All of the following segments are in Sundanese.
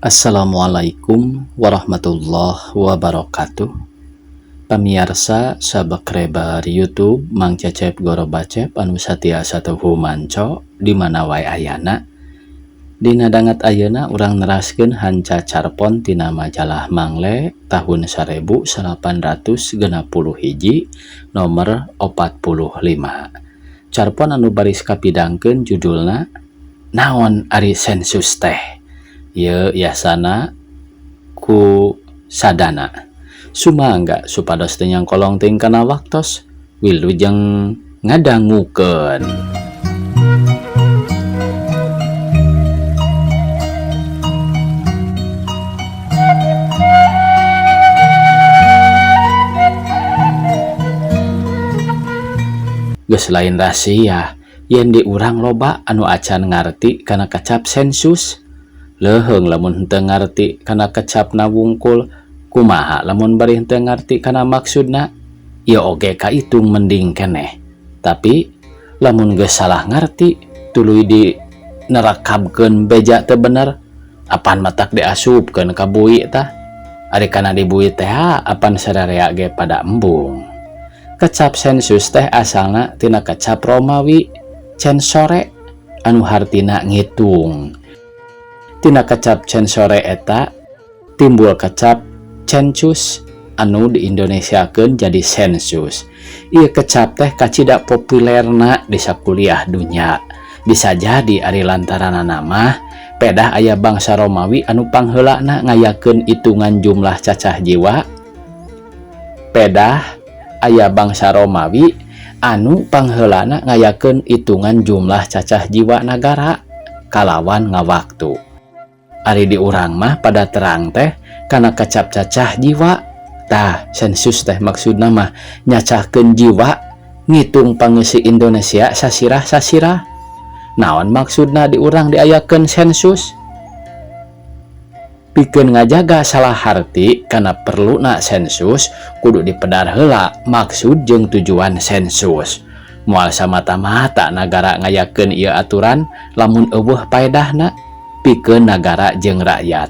Assalamualaikum warahmatullahi wabarakatuh. Pamiarsa subscriber YouTube Mang Cecep Gorobacep anu satia satuhu manco di mana wae ayana. Dina danget ayeuna urang neraskeun hanca carpon tina majalah Mangle tahun 1861 nomor 45. Carpon anu baris kapidangkeun judulna Naon Ari Sensus Teh. Ieu yasana ku sadana. Sumangga supados teu nyangkolong teuing kana waktos, wilujeng ngadangukeun. Geus lain rahasia yen di urang loba anu acan ngarti kana kecap sensus. Leuheung lamun henteu ngarti kana kecapna wungkul, kumaha lamun bari henteu ngarti kana maksudna? Ieu oge kaitung mending keneh. Tapi lamun geus salah ngarti tuluy di nerakabkeun beja teu bener, apan matak diasupkeun ka bui tah? Ari kana dibui teh apan sararea ge pada embung. Kecap sensus teh asalna tina kecap Romawi censore anu hartina ngitung. Tina kecap censore eta timbul kecap census anu diindonesiakeun jadi sensus. Ieu kecap teh kacida populerna di sakuliah dunya. Bisa jadi ari lantaranana mah pedah aya bangsa Romawi anu pangheulana ngayakeun hitungan jumlah cacah jiwa. Pedah aya bangsa Romawi anu pangheulana ngayakeun hitungan jumlah cacah jiwa nagara kalawan ngawaktu. Ari di urang mah pada terang teh kana kecap cacah jiwa. Tah sensus teh maksudna mah nyacahkeun jiwa, ngitung pangeusi Indonesia sasirah-sasirah. Naon maksudna di urang diayakeun sensus? Pikeun ngajaga salah harti kana perluna sensus kudu dipedar heula maksud jeung tujuan sensus. Moal samata-mata nagara ngayakeun ieu aturan lamun eueuh paedahna pikeun nagara jeung rakyat.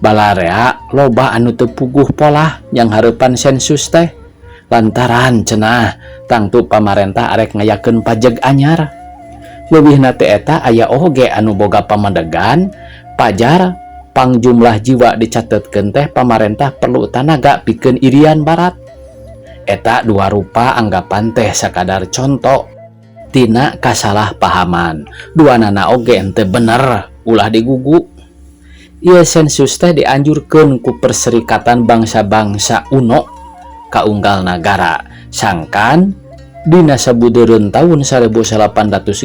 Balarea loba anu teu puguh polah yang hareupan sensus teh lantaran cenah tangtu pamarentah arek ngayakeun pajeg anyar. Leuwihna teh eta aya oge anu boga pamandegan pajar pangjumlah jiwa dicatetkeun teh pamarentah perlu tanaga pikeun Irian Barat. Eta dua rupa anggapan teh sakadar contoh tina kasalahpahaman. Duanana oge henteu bener ulah digugu. Ieu sensus teh dianjurkeun ku Perserikatan Bangsa-Bangsa UNO kaunggal nagara. Sangkan dina sabudeureun tahun 1860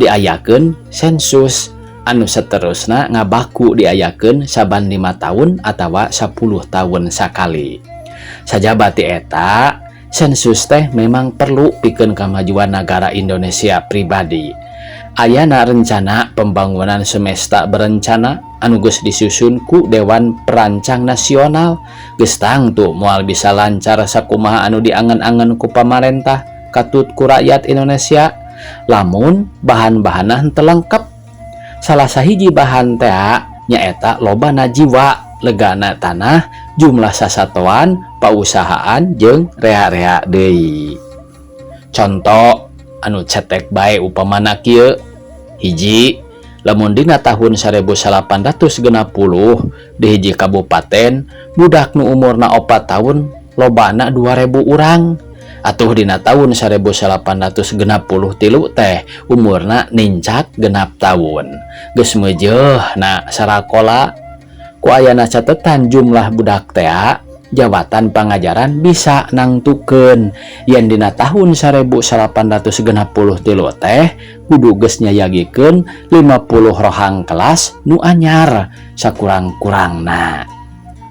diayakeun sensus anu seterusna ngabaku diayakeun saban 5 tahun atawa 10 tahun sakali. Sajaba ti eta, sensus teh memang perlu pikeun kamajuan nagara Indonesia pribadi. Ayana rencana pembangunan semesta berencana anu geus disusun ku Dewan Perancang Nasional geus tangtu moal bisa lancar sakumaha anu diangen-angen ku pamarentah katut ku rakyat Indonesia lamun bahan-bahanna henteu lengkap. Salah sahiji bahan teh nyaeta lobana jiwa, legana tanah, jumlah sasatoan, pausahaan jeung rea-rea deui. Contoh anu cetek bae upamana kieu. Hiji, lamun dina tahun 1860 di hiji kabupaten budak nu umurna 4 tahun lobana 2000 urang. Atuh dina tahun 1863 teh umurna nincak 6 tahun. Geus meujeuh na sarakola. Ku ayana catetan jumlah budak teh jabatan pangajaran bisa nangtukeun yen dina tahun 1863 teh kudu geus nyayagikeun 50 rohang kelas nu anyar sakurang-kurangna.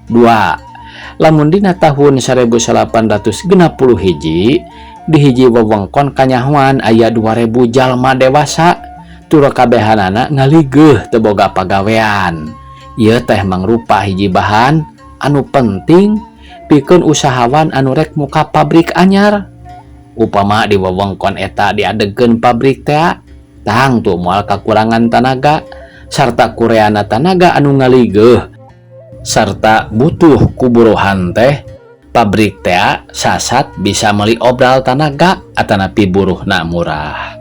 2. Lamun dina tahun 1861 di hiji wewengkon kanyahoan aya 2000 jalma dewasa tur kabehanana ngaligeuh teu boga pagawean. Ieu teh mangrupa hiji bahan anu penting pikeun usahawan anu rek muka pabrik anyar. Upama di wewengkon eta diadegkeun pabrik teh, tangtu moal kakurangan tanaga. Sarta ku reana tanaga anu ngaligeuh sarta butuh ku buruhan teh, pabrik tea sasat bisa meuli obral tanaga atanapi buruhna murah.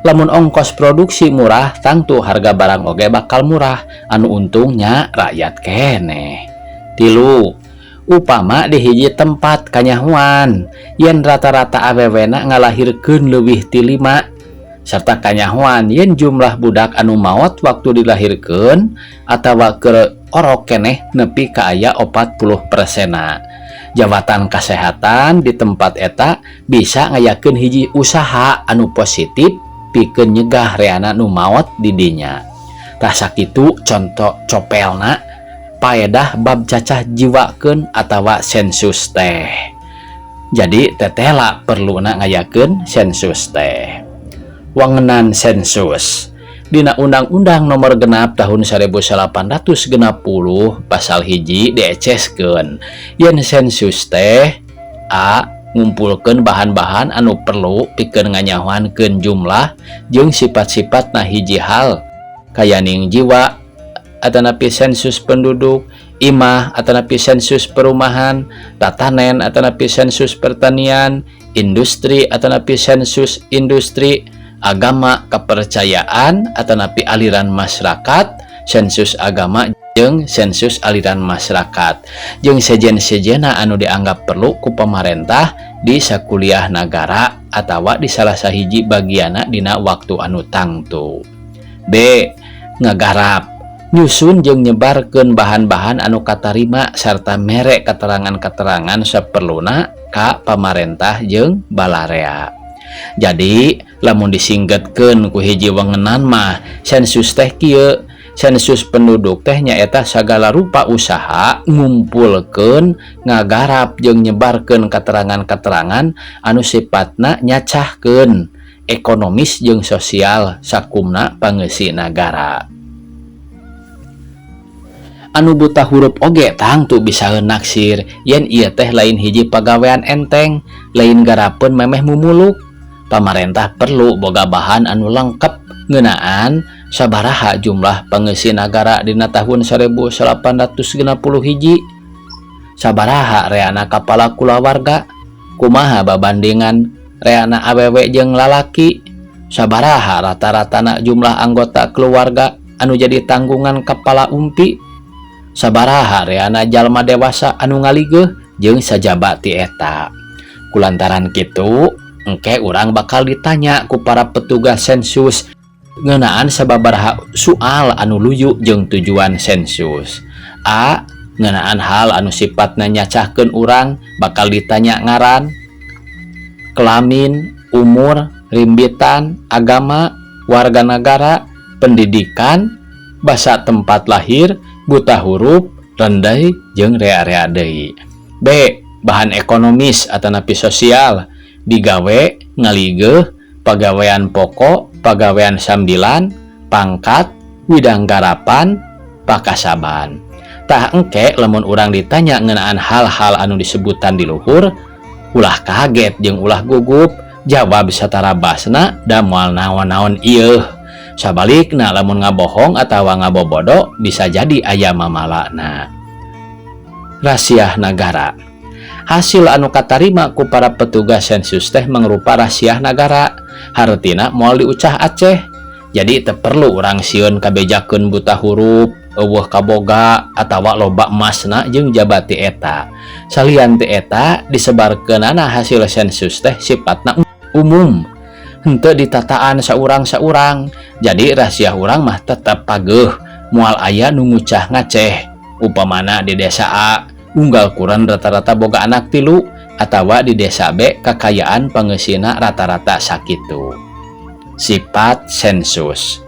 Lamun ongkos produksi murah, tangtu harga barang oge bakal murah, anu untungnya rakyat keneh. 3, upama di hiji tempat kanyahoan yen rata-rata awewena ngalahirkeun leuwih ti 5, serta kanyahoan yen jumlah budak anu maot waktu dilahirkeun atawa keur orok keneh nepi ka aya 40%-na. Jabatan kesehatan di tempat eta bisa ngayakeun hiji usaha anu positif pikeun nyegah reana nu maot di dinya. Tah, sakitu contoh copelna paedah bab cacah jiwakeun atawa sensus teh. Jadi tetela perluna ngayakeun sensus teh. Wangenan sensus. Dina Undang-Undang Nomor 6 tahun 1860 pasal 1 dieceskeun yen sensus teh: A. Ngumpulkeun bahan-bahan anu perlu pikeun nganyahoankeun jumlah jeung sifat-sifat na hiji hal kayaning jiwa atanapi sensus penduduk, imah atanapi sensus perumahan, tatanen atanapi sensus pertanian, industri atanapi sensus industri, agama kepercayaan atanapi aliran masyarakat, sensus agama jeung sensus aliran masyarakat, jeung sejen-sejena anu dianggap perlu ku pamarentah di sakuliah nagara atawa di salah sahiji bagiana dina waktu anu tangtu. B. Ngagarap, nyusun jeung nyebarkeun bahan-bahan anu katarima sarta mere keterangan-keterangan saperluna ka pamarentah jeung balarea. Jadi lamun disinggetkeun ku hiji wangenan mah, sensus teh kieu: sensus penduduk teh nyaeta sagala rupa usaha ngumpulkeun, ngagarap jeung nyebarkeun keterangan-keterangan anu sifatna nyacahkeun ekonomis jeung sosial sakumna pangeusi nagara. Anu buta hurup oge tangtu bisa naksir yen ieu teh lain hiji pagawean enteng, lain garapeun memeh mumuluk. Pamarentah perlu boga bahan anu lengkap ngeunaan sabaraha jumlah pangeusi nagara dina tahun 1861, sabaraha reana kapala kulawarga, kumaha babandingan reana awewe jeung lalaki, sabaraha rata-ratana jumlah anggota keluarga anu jadi tanggungan kepala umpi, sabaraha reana jalma dewasa anu ngaligeuh, jeung sajaba ti eta. Kulantaran kitu, engke urang bakal ditanya ku para petugas sensus ngeunaan sababaraha soal anu luyu jeung tujuan sensus. A. Ngeunaan hal anu sifatna nyacahkeun urang bakal ditanya ngaran, kelamin, umur, rimbitan, agama, warga negara, pendidikan, basa tempat lahir, buta huruf, rendai, jeung rea-rea deui. B. Bahan ekonomis atanapi sosial, digawe, ngaligeuh, pagawean pokok, pagawean sambilan, pangkat, widang garapan, pakasaban. Tah, engke lamun urang ditanya ngeunaan hal-hal anu disebutan di luhur, ulah kaget jeung ulah gugup, jawab satarabasna da moal naon-naon ieu. Sabalikna, lamun ngabohong atawa ngabobodo bisa jadi aya mamalana. Rasiah nagara. Hasil anu katarima ku para petugas sensus teh mangrupa rasiah nagara, hartina moal diucah aceh. Jadi teu perlu urang sieun kabejakeun buta huruf, euweuh kaboga, atawa loba emasna jeung jaba ti eta. Salian ti eta, disebarkeunana hasil sensus teh sifatna umum, henteu ditataan saurang-saurang. Jadi rahasia urang mah tetep pageuh, moal aya nu ngucah ngaceh. Upamana di desa A unggal kuren rata-rata boga anak 3, atawa di desa B kakayaan pangeusina rata-rata sakitu. Sifat sensus.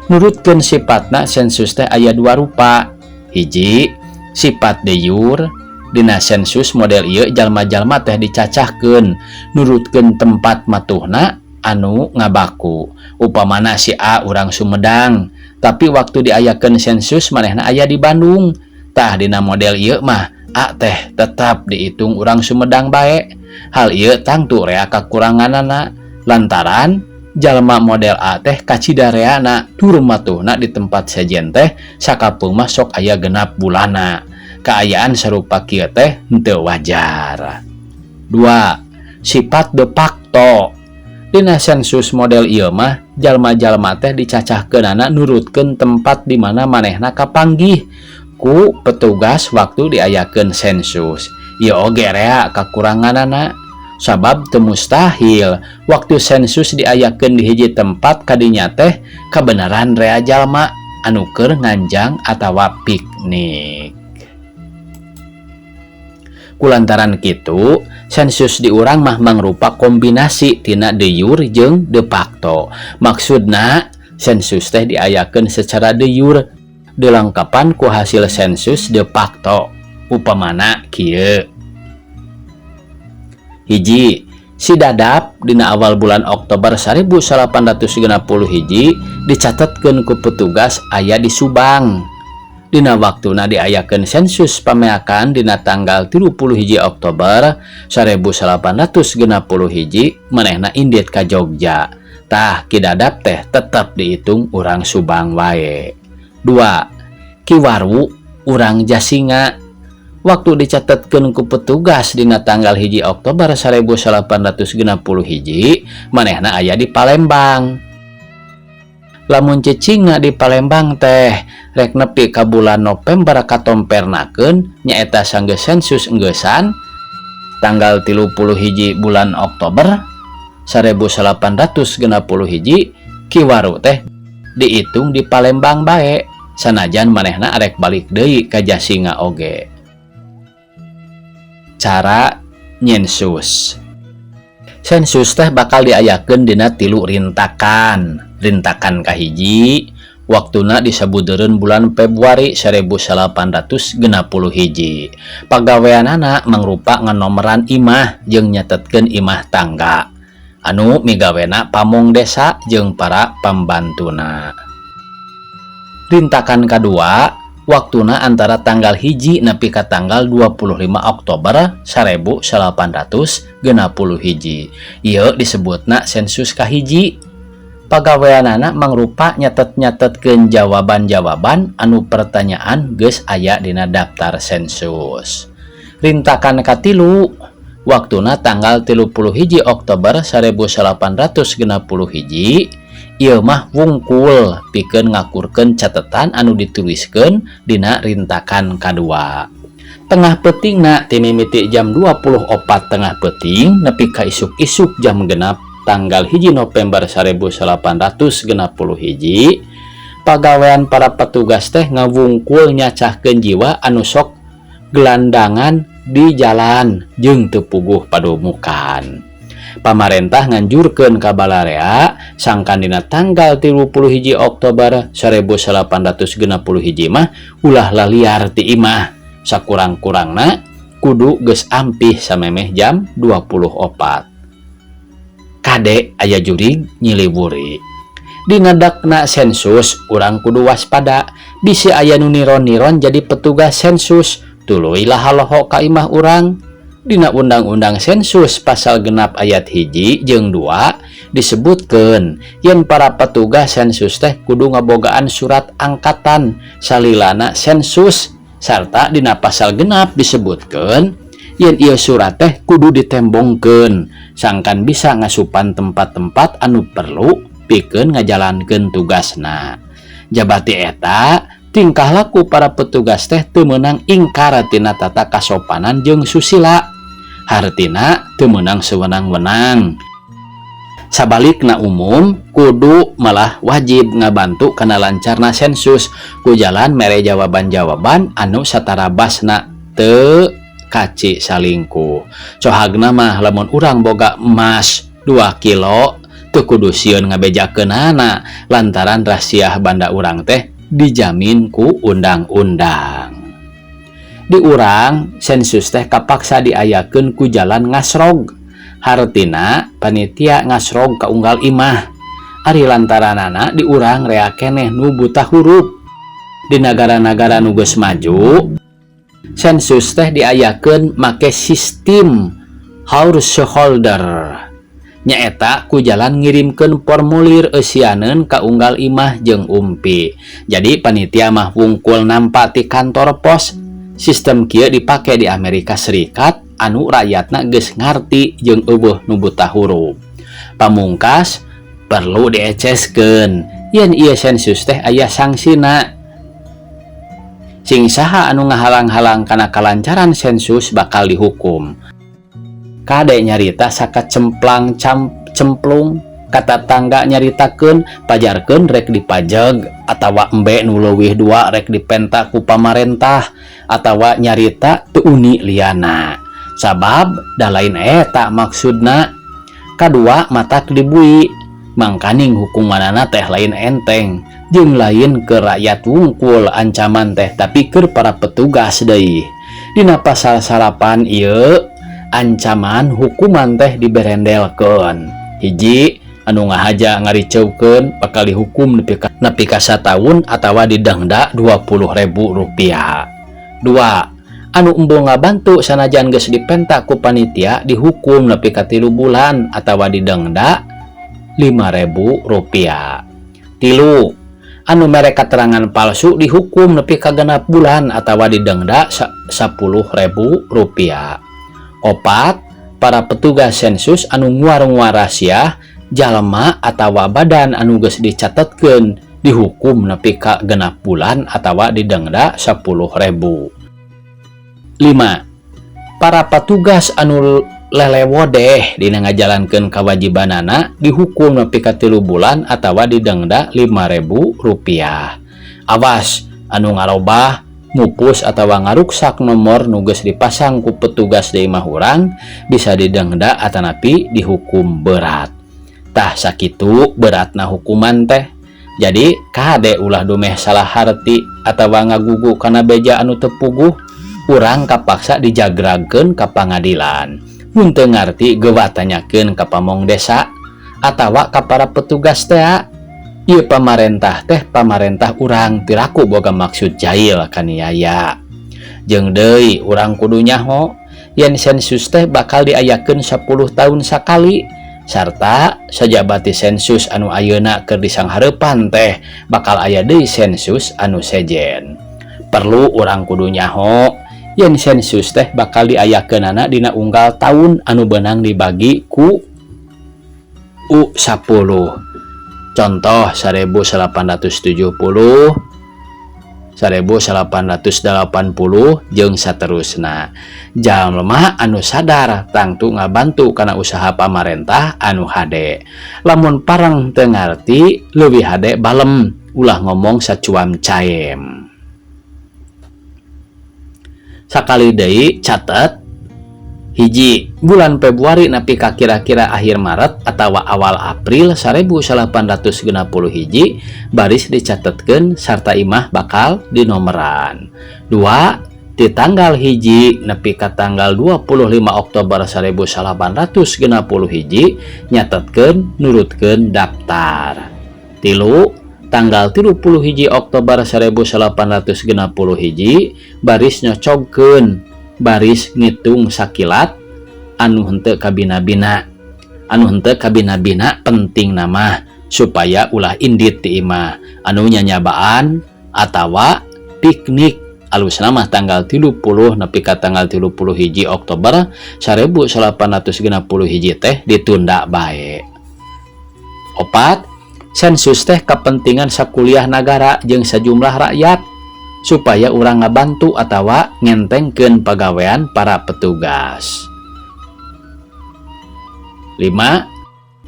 Nurutkeun sifatna, sensus teh aya dua rupa. 1, sifat de jure. Dina sensus model ieu jalma-jalma teh dicacahkeun nurutkeun tempat matuhna anu ngabaku. Upamana si A urang Sumedang, tapi waktu diayakeun sensus manehna aya di Bandung. Tah, dina model ieu mah A teh tetap dihitung urang Sumedang bae. Hal ieu tangtu rea kakuranganana lantaran Jalma model A teh kacida reana tur matuhna di tempat sejen teh sakapeung mah sok aya genap bulana. Kaayaan sarupa kieu teh henteu wajar. 2. Sifat de facto. Dina sensus model ieu mah jalma-jalma teh dicacahkeunana nurutkeun tempat di mana manehna kapanggih ku petugas waktu diayakeun sensus. Ieu oge rea kakuranganana, sabab teu mustahil waktu sensus diayakeun di hiji tempat kadinya teh kabeneran rea jalma anu keur nganjang atawa piknik. Kulantaran kitu, sensus di urang mah mangrupa kombinasi tina de jure jeung de facto. Maksudna, sensus teh diayakeun secara de jure dilengkapan ku hasil sensus de facto. Upamana kieu. 1, si Dadap dina awal bulan Oktober 1861 dicatetkeun ku petugas aya di Subang. Dina waktuna diayakeun sensus pameakan dina tanggal 31 Oktober 1861, manehna indit ka Jogja. Tah, Ki Dadap teh tetep dihitung urang Subang wae. 2. Ki Waru urang Jasinga. Waktu dicatetkeun ku petugas dina tanggal 1 Oktober 1861, manehna aya di Palembang. Lamun cicingna di Palembang teh rek nepi ka bulan November katompernakeun, nyaeta sanggeus sensus enggeusan tanggal 31 bulan Oktober 1861, Ki Waru teh dihitung di Palembang bae sanajan manehna arek balik deui ka Jasinga oge. Cara nyensus. Sensus teh bakal diayakeun dina tilu rintakan. Rintakan kahiji waktuna disabudeureun bulan Februari 1861. Pagaweanana mangrupa nganomeran imah jeung nyatetkeun imah tangga anu migawena pamong desa jeung para pambantuna. Rintakan kadua waktuna antara tanggal 1 nepi ka tanggal 25 Oktober 1861. Ieu disebutna sensus kahiji. Pagaweanana mangrupa nyatet-nyatetkeun jawaban-jawaban anu pertanyaan geus aya dina daftar sensus. Rintakan katilu waktuna tanggal 31 Oktober 1861. Ieu mah wungkul pikeun ngakurkeun catetan anu dituliskeun dina rintakan kadua. Tengah peutingna ti mimiti jam 24 tengah peuting nepi ka isuk-isuk jam 6 tanggal 1 November 1861, pagawean para petugas teh ngawungkul nyacahkeun jiwa anu sok gelandangan di jalan jeung teu puguh padumukan. Pamarentah nganjurkeun ka balarea sangkan dina tanggal 31 Oktober 1861 mah ulah laliar ti imah, sakurang-kurangna kudu geus ampih samemeh jam 24. Kade aya jurig nyiliwuri. Dina dakna sensus urang kudu waspada, bisi aya nu niron-niron jadi petugas sensus tuluy lahaloho ka imah urang. Dina Undang-Undang Sensus pasal 6 ayat 1 jeung 2 disebutkeun yen para petugas sensus teh kudu ngabogaan surat angkatan salilana sensus, sarta dina pasal 6 disebutkeun yen ieu surat teh kudu ditembongkeun sangkan bisa ngasupan tempat-tempat anu perlu pikeun ngajalankeun tugasna. Jabati eta, tingkah laku para petugas teh teu meunang ingkar tina tata kasopanan jeung susila, hartina teu meunang sewenang-wenang. Sabalikna, umum kudu malah wajib ngabantu kana lancarna sensus ku jalan mere jawaban-jawaban anu satarabasna, teu kaci salingkuh. Cohagna mah, lamun urang boga emas 2 kilo teu kudu sieun ngabejakeunana lantaran rahasia banda urang teh dijamin ku undang-undang. Di urang sensus teh kapaksa diayakeun ku jalan ngasrog, hartina panitia ngasrog ka unggal imah. Ari lantaranana di urang rea keneh nu buta huruf. Di nagara-nagara nu geus maju, sensus teh diayakeun make sistem householder. Nyaeta ku jalan ngirimkeun formulir eusianeun ka unggal imah jeung umpi. Jadi panitia mah wungkul nampa ti kantor pos. Sistem kieu dipake di Amerika Serikat anu rakyatna geus ngarti jeung euweuh nu buta huruf. Pamungkas perlu dieceskeun yen ieu sensus teh aya sangsina. Sing saha anu ngahalang-halang kana kalancaran sensus bakal dihukum. Kade nyarita sakacemplang cemplung ka tatangga nyaritakeun pajarkeun rek dipajeg atawa embe nu leuwih dua rek dipenta ku pamarentah atawa nyarita teu uni liana. Sabab da lain eta maksudna. Kadua matak dibui mangkaning hukumanana teh lain enteng jeung lain ke rakyat wungkul ancaman teh tapi keur para petugas deui. Dina pasal 9 ieu ancaman hukuman teh diberendelkeun. Hiji anu ngahaja ngariceukeun bakal dihukum nepi ka sataun atawa didenda 20.000 rupiah. Dua, anu embung ngabantu sanajan geus dipenta ku panitia dihukum nepi ka 3 bulan atawa didenda 5.000 rupiah. Tilu, anu mere katerangan palsu dihukum nepi ka 6 bulan atawa didenda 10.000 rupiah. Opat, para petugas sensus anu nguar-nguar rahasia jalma atawa badan anu geus dicatetkeun dihukum nepi ka 6 bulan atawa didenda 10.000. 5, para petugas anu lelewodeh dina ngajalankeun kewajibanana dihukum nepi ka 3 bulan atawa didenda 5.000 rupiah. Awas anu ngarobah mupus atawa ngaruksak nomor nu geus dipasang ku petugas di imah urang bisa didenda atanapi dihukum berat. Tah sakitu beratna hukuman teh. Jadi kade ulah dumeh salah harti atawa ngagugu kana beja anu teu puguh, urang kapaksa dijagragkeun ka pangadilan. Mun teu ngarti gewa tanyakeun ka pamong desa atawa ka para petugas teh. Ieu pamarentah teh pamarentah urang piraku boga maksud jahil kaniaya. Jeung deui urang kudu nyaho yen sensus teh bakal diayakeun 10 tahun sakali sarta sajabati sensus anu ayeuna keur disanghareupan teh bakal aya deui sensus anu sejen. Perlu urang kudu nyaho yen sensus teh bakal diayakeunana dina unggal taun anu beunang dibagi ku U10. Contoh 1870, 1880 jeung saterusna. Jalma anu sadar tangtu ngabantu kana usaha pamarentah anu hade. Lamun pareng teu ngarti leuwih hade balem ulah ngomong sacuam caem. Sakali deui catet hiji bulan Februari nepi ka kira-kira akhir Maret atawa awal April 1861 baris dicatetkeun sarta imah bakal dinomeran. 2 di tanggal 1 nepi ka tanggal 25 Oktober 1861 nyatetkeun nurutkeun daftar. 3 tanggal 31 Oktober 1861 baris nyocogkeun baris ngitung sakilat anu henteu kabina-bina. Anu henteu kabina-bina penting nama supaya ulah indit ti imah anu nyanyabaan atawa piknik. Alusna mah tanggal 30 nepi ka tanggal 31 Oktober 1861 teh ditunda bae. 4 sensus teh kepentingan sakuliah nagara jeung sajumlah rakyat supaya urang ngabantu atawa ngentengkeun pagawean para petugas. 5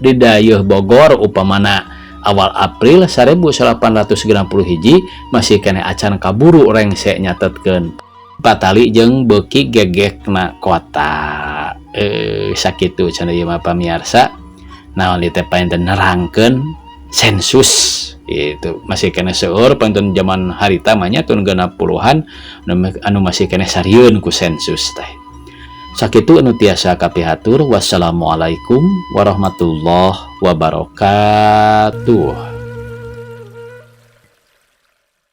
di dayeuh Bogor upamana awal April 1861 masih keneh acan kaburu rengse nyatetkeun patali jeung beuki gegekna kota. Sakitu cenah ieu mah pamiarsa. Naon ieu teh painten nerangkeun sensus itu masih keneh seueur panten zaman harita mah nya tahun 60-an anu masih keneh sarieun ku sensus teh. Sakitu anu tiasa kapihatur. Wassalamualaikum warahmatullahi wabarakatuh.